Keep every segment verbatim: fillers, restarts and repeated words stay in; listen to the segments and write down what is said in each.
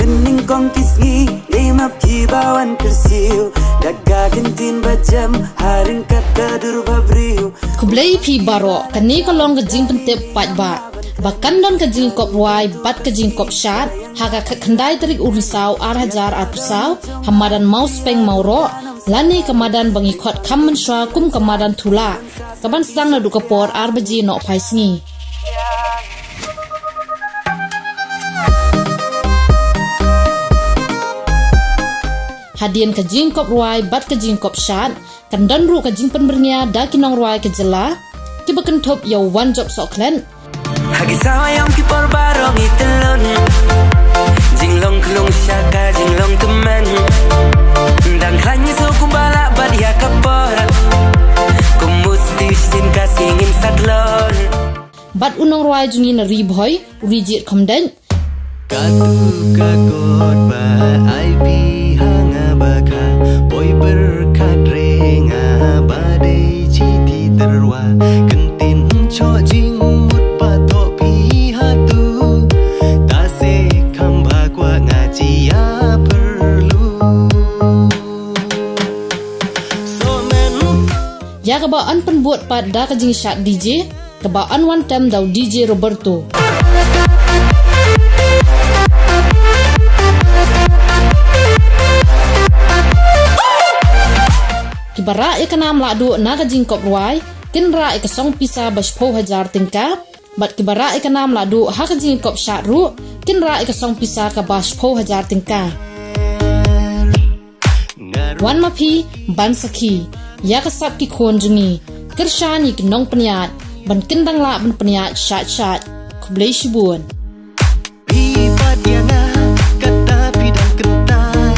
Nyngkong ki sngi dei ma phi ba wan kyrsiew da ka kyntien ba jem ha ryngkat ka dur ba briew. Khublei phi baroh, kane ka long ka jingpyntip paidbah ba kan don ka jingkop rwai bad ka jingkop shad ha ka khatkhyndai tarik u Risaw ar hajar arphew saw ha madan Mawspeng Mawroh, lane ka madan ba ngi khot kham mynshuwa kum ka madan Thulah, kaban sdang naduh ka por ar baje nohphai sngi. Hadien ka jingkop rwai bad ka jingkop shad, kan don ruh ka jingpynbyrngia da ki nongrwai ka jylla kiba kynthup ïa u Wanjop Sohkhlet. Ha ki saw aïom ki por baroh ngi tyllun, jinglong khlung sha ka jinglong tymmen. Dang khlaiñ ngi shu kumba lah bad ïa ka por, kum u sdie shisien ka sngi ngin sa tlot. Bad u nongrwai jong ngi na Ri Bhoi, u Rijied Khymdeit. Katu ka kot ba ai phi ha nga ba kha, poi pyrkhat re nga ba dei chithi tyrwa, kyntien choh jingmut ba thoh phi hatu, ta se kham ba kwah nga chi ïa pyrlu. Ïa kaba yn pynbud pat da ka jingshad D J, kaba yn wan tem da u D J Roberto. Kiba rah ïa ka nam lahduh na ka jingkop rwai kin rah ïa ka song pisa ba shiphew hajar tyngka. Bad kiba rah ïa ka nam lahduh ha ka jingkop shad ruh kin rah ïa ka song pisa kaba shiphew hajar tyngka. Wan ma phi ban sakhi ïa ka sap ki khun jong ngi, kyrshan ïa ki nongpynïaid ban kin dang lah ban pynïaid shad shad. Khublei shibun. Phi pat ïa nga kata phi dang kyntait,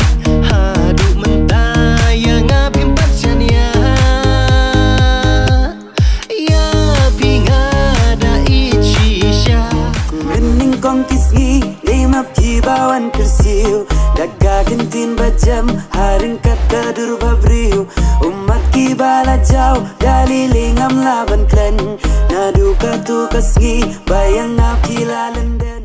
haduh mynta ïa nga phim pat shaniah. Ïa phi nga da ïeit shisha. Mynnyngkong ki sngi dei ma phi ba wan kyrsiew da ka kyntien ba jem ha ryngkat ka dur ba briew. Ummat kiba la jaw da lei lei ngam lah ban kren, naduh katu ka sngi ba ïa nga phi la lynden.